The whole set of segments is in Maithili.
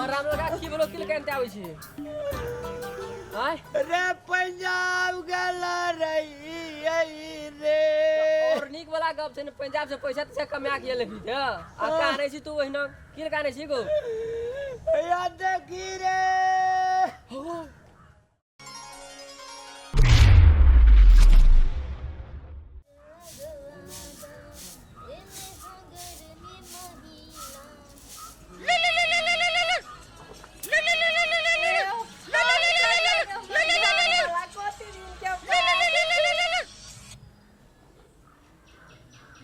राम लगा की बोलो किल केनते आबै छी आय रे पंजाब गेल रही रे। और नीक वाला गप छै ने, पंजाब से पैसा तैसा कमा के लेबी त आ कानै छी तू ओहिना, किल कानै छी गो? या देखी रे। हो।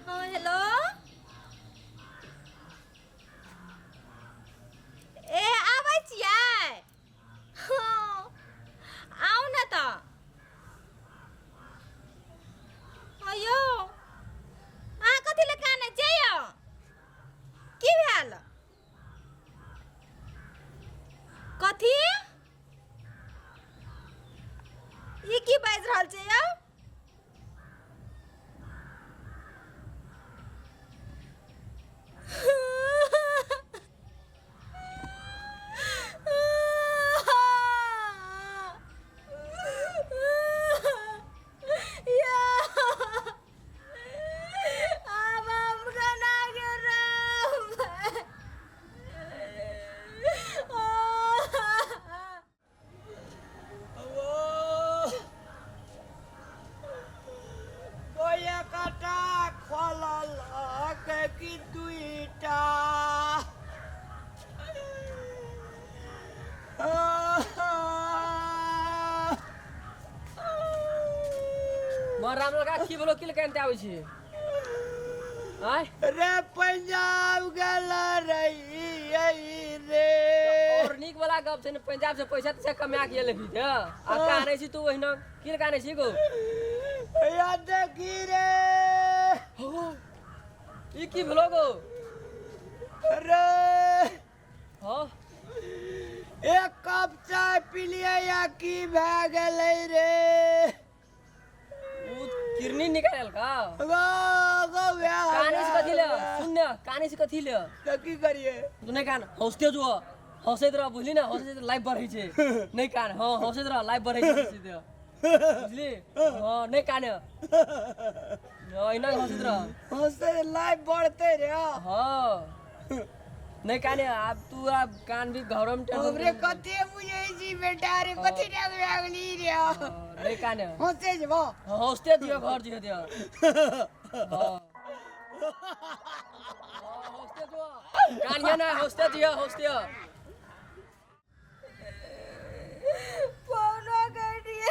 हाँ हेलो, ए आबै छियै? हाँ आउ ने तऽ। हाँ यौ, अहाँ कथी लए कानै छियै यौ? की भेल? कथी ई की बाजि रहल छियै यौ? आब हम केना के रहबै? कएकटा खोललक कि दुईटा? मोर राम लगा की बोलो किल केनते आबै छी आय? रे पंजाब गेल रही रे। और नीक वाला गप छै ने, पंजाब से पैसा तैसा कमा के लेबी त आ कानै छी तू ओहिना, किल कानै छी गो? या देखी रे। हो, ई की भेलो गो? रे। हाँ। एक कप चाय पिलियै या की भए गेलै रे? उ किरनी निकालल का? गो गो व्याह। कानै से कथी ले? सुन ने, कानै से कथी ले? तऽ की करियै? तू नहि कान, हौसते जो, हौसैत रह, बुझली ने? हौसैत लाइफ बढ़ै छै। नहि कान, हाँ, हौसैत रह, लाइफ बढ़ै छै हौसैत रह। बुझली? हाँ, नहि कान, हाँ, एना हौसैत रह। हँसते लाइफ बढ़तै रे। हाँ, नहि काने आब तू, आब कान भी घरो में टेंशन। हमरे कते बुझै छी बेटा रे, कथी रे लागली रे? हाँ, नहि काने। हँसै जेबो। हाँ, हौसते दियो, घर दियो दियो। हाँ हाँ, हौसते दियो, कानिया ना, हौसते दियो, हौसते। फोनो करिए।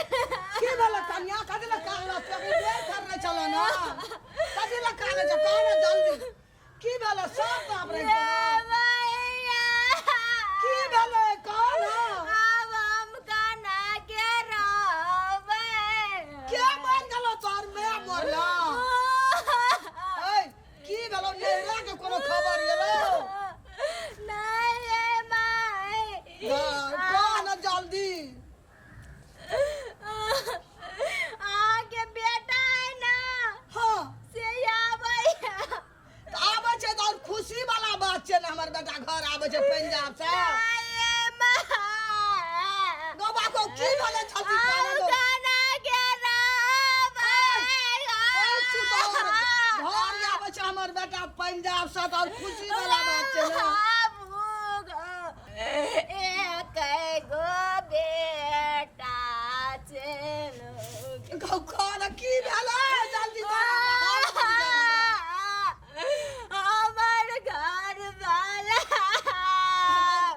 की भेलै कन्या? कथी लए कानल छै? अभी देर करने छलो ने, कथी लए कानै छै? कान जल्दी, की भेलै? सब बाप रे, भैया। की भेलै कह ने। आब हम केना के रहबै? के मर गेलो? तोहर माय मरलो? ऐ, की भेलो? नैहरा के कोनो खबर एलो? नहीं रे माय। कह ने जल्दी। अहाँके बेटा है ना? हाँ। से आबै। तऽ आबै छै तऽ और खुशी वाला बात छै ने, हमर बेटा घर आबै छै पंजाब से। गौबा को की भेलै? जल्दी कह ने दो। ए, छुतहर, घर आबै छै हमर बेटा पंजाब से तऽ और खुशी वाला बात छै ने। एक गो बेटा छै। गौ कह ने, की भेलै? जल्दी कह ने। हमर घर वाला।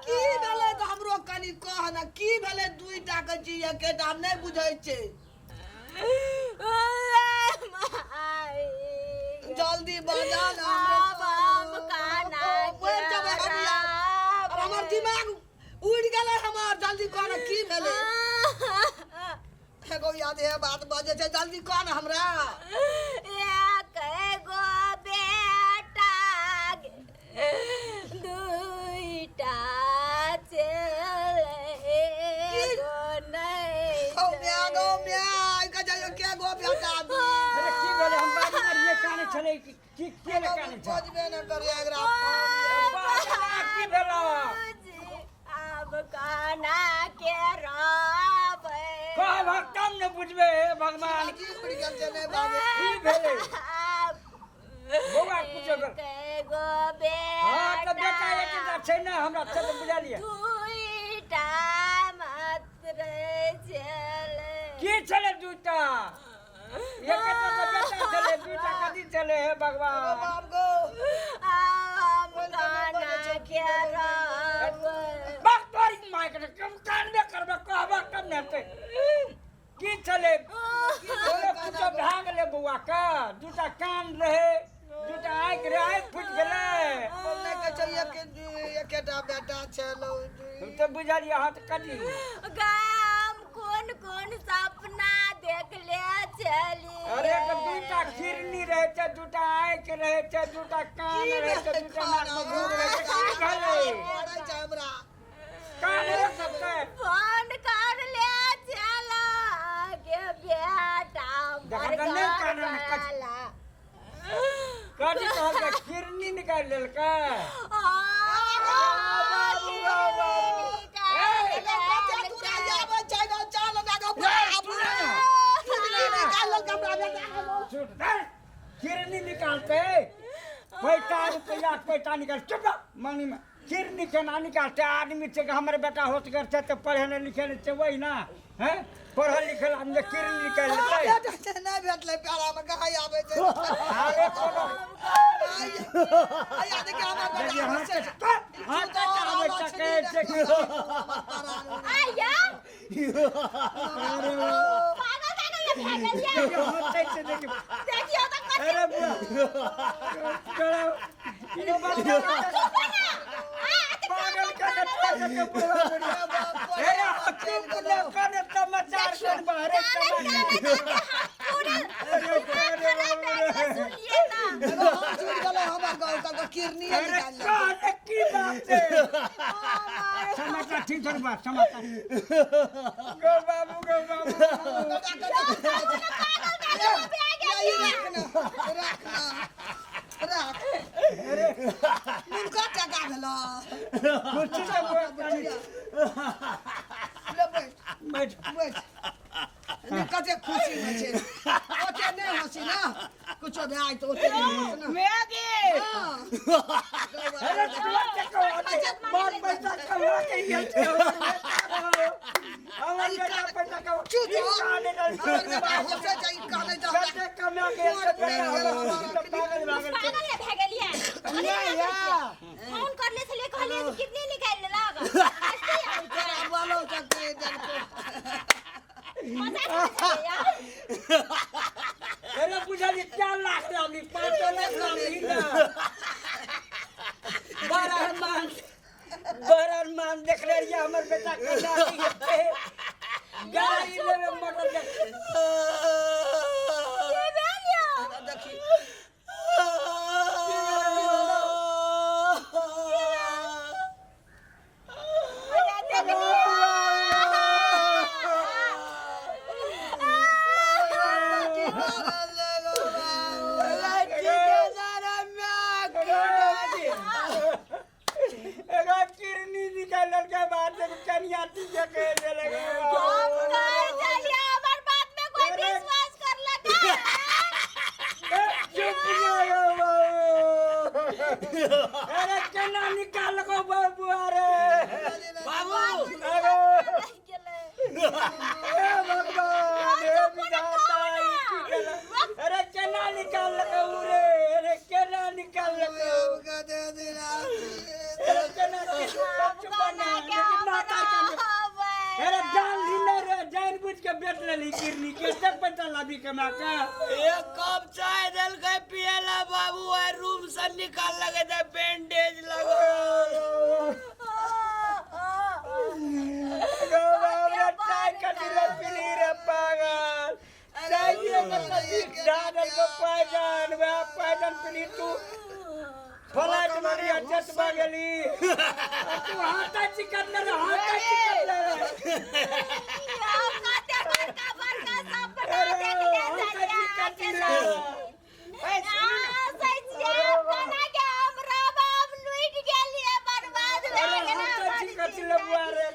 की भेलै तऽ हमरो कनि कह ने, की भेलै? दुईटा के छी, एकेटा? हम नहि बुझै छै। जल्दी बजा ने हमरे। आब हम काना मरि जेबै हम यार। आब हमर दिमाग उड़ि गेलै हमर। जल्दी कह ने, की भेलै? एगो याद है बात बजै छै, जल्दी कह ने हमरा। एक गो बेटा, दुईटा चले, एगो नहीं। गौ म्या, गौ म्या, के जाइयो के गो बेटा दी? अरे, की भेलै? हम बाजू रहियै, कानै छलै की की के ले कानै छै? बजबे न करे एकरा। बाजना, की भेलो? बाबूजी, आब काना के रहबै। कहबह तब ने बुझबै हे भगवान। की उड़ि गेल छै ने बाबू? की भेलै बौआ? कुछो कर। एके गो हँ तऽ बेटा बेटा एकेटा छै ने हमरा से तऽ बुझलियै। दुईटा मात्र छलै। की छलै दूटा? एकेटा तऽ बेटा छलै, दूटा कथी छलै हे भगवान? बाप गो। आब हम काना के रहबै। बाप तोरी मायके रे, कम कानबे करबै, कहबह तब ने हेतै। की छलै? तोरे कुछो भए गेलै बौआके? दूटा कान रहै, दूटा आँखि रहै, आँखि फुटि गेलै। बोलने के छै एकेटा बेटा छलौ। हम तऽ बुझलियै। हँ तऽ कथी गाम कोन कोन सपना देखले छलियै। अरे तऽ दूटा किरनी रहै छै, दूटा आँखि रहै छै, दूटा कान रहै छै, दूटा नाक मे घूर रहै छै, की भेलै? पड़ै छै हमरा। कान रहै सबके। फोन कर ले छला के बेटा देखा मर तऽ नहि कान मे गेला। कथी कहलकै? किरनी निकालि लेलकै? बाबू कते दूर आबै छै गो, चल ना गो बाप। निकाल लेलकै हमरा बेटा के। चुप रह। किरनी निकालते पैसा रुपया पैसा निकाल, चुप रह। मनी में किरनी केना निकालते? आदमी छै कि हमर बेटा होशगर छै तऽ पढ़े नहि लिखे नहि छै, वही ना हैं? पढ़ल लिखल आदमी जे किरनी निकालि लेतै? बेटा छै नहि भेटलै प्यारा मे कहाँ आबै छै। अरे कोनो आया देखिए हमर बेटा देखिए, आबै छै। हाथ आबै सकै छै। आया पागल तागल ने भए गेलियै? हाथ छै देखिए। देखियौ तऽ कते। अरे बुआ करो ई बच्चा पागल के के बुआ अरे चुप ले कने समाचार सुन अरे समाचार। पूरा दिमाग खराब भए गेलै, सुनलियै तऽ। एगो हम छूट गेलै हमर गाँव का किरनी अरे निकाल लेलकै। कहने की बात है? समाचार ठीक छोड़ बात समाचार गो बाबू गो बाबू। पागल तागल भए गेलियै। राख ना, राख ना, राख। नुनका टका भेलो। कुछ तो बुआ कनी। ले बैठ। बैठ। बैठ। कते खुशी में छै ओते नहि हँसी ना कुछो भए तऽ ओते नहि हँस ना। मैगी। हाँ। अरे तुरंत कहो बात पैसा कमा के ये छै हमर बेटा पैसा कमा चुप हो। हमर हमर बेटा हँसै छै, ई कानै छै हमरा। कते कमा के ये छै बेटा हमर पागल भागल छै। पागल ने भए गेलियै? नहीं या। फोन करले छलियै, कहलियै जे किडनी निकालि लेलक। तोरा बोलो सकते देलको। मजाक करै छलियै यार। अरे बुझलियै 4 लाख लाबली, 5 लाख लाबली ना। बड़ा मान, बड़ा मान देखले रहियै हमर बेटा केना की हेतै गाड़ी लेबै मोटर देख। की भेल यौ? देखी। अरे देखलियै। एगो किरनी निकाल लेलकै बाहर से कनिया टीके कह देलक। हम कहै छलियै, हमर बात में कोई विश्वास करलक? चुप गो बाबू। अरे केना निकालको बाबू? अरे बाबू। अरे गेलै। हे भगवान, हे विधाता, ई की केलक? अरे केना निकाललकै उ रे? अरे केना निकाललकै? अरे केना चुप ना लेकिन माता के अरे जान ली ना रे, जान बुझ के बेच लेली किरनी के सब पैसा लाबी कमा के। एक कप चाय देलकै पियला बाबू, आ रूम से निकाल लगे थे बैंडेज लगल। गो बाप रे, चाय कथी ले पीली रे पागल? चाय के कथी डाल को पायदान वह पायदान पीली तू फलाट मारी चटबा गेली तू। हाथा चिकन ले रे, हाथा चिकन ले रे। कते बड़का बड़का सपना अरे देखले हाथा चिकन छलियै। ले। ए, सुनू ने। कोना के हमरा बाप लूटि गेलियै, बर्बाद भए अरे गेलै हाथा हमर चिकन ले बुआ रे।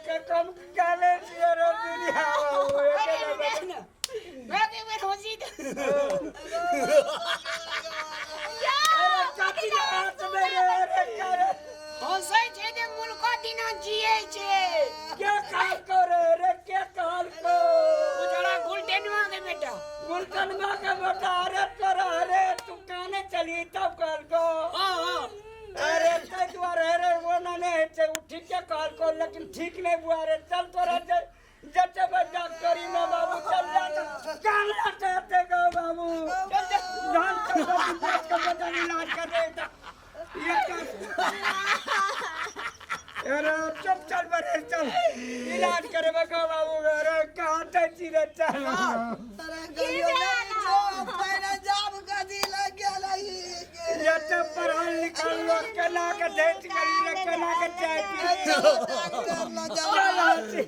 कहलको अरे तोरा अरे तू काने चली तब कहलको। हाँ हाँ। अरे ते दुआरे अरे वो ना नहीं है वो ठीक है कहलको लेकिन ठीक नहीं बुआ रे चल तोरा जते बस डॉक्टरी में बाबू चल जा कान लाते ते गो बाबू चल जा धान चल बेच के बदन इलाज कर दे ये अरे चुप चल बरे चल इलाज करे बगो बाबू अरे कहाँ ते चीरे चल तोरा गलियो नहीं जो पहले जाब कथी लग गेल ये तो पढ़ल लिखल लोग केना के दैत करी रे केना के चाय पी डॉक्टर लग चल जा। हंसी।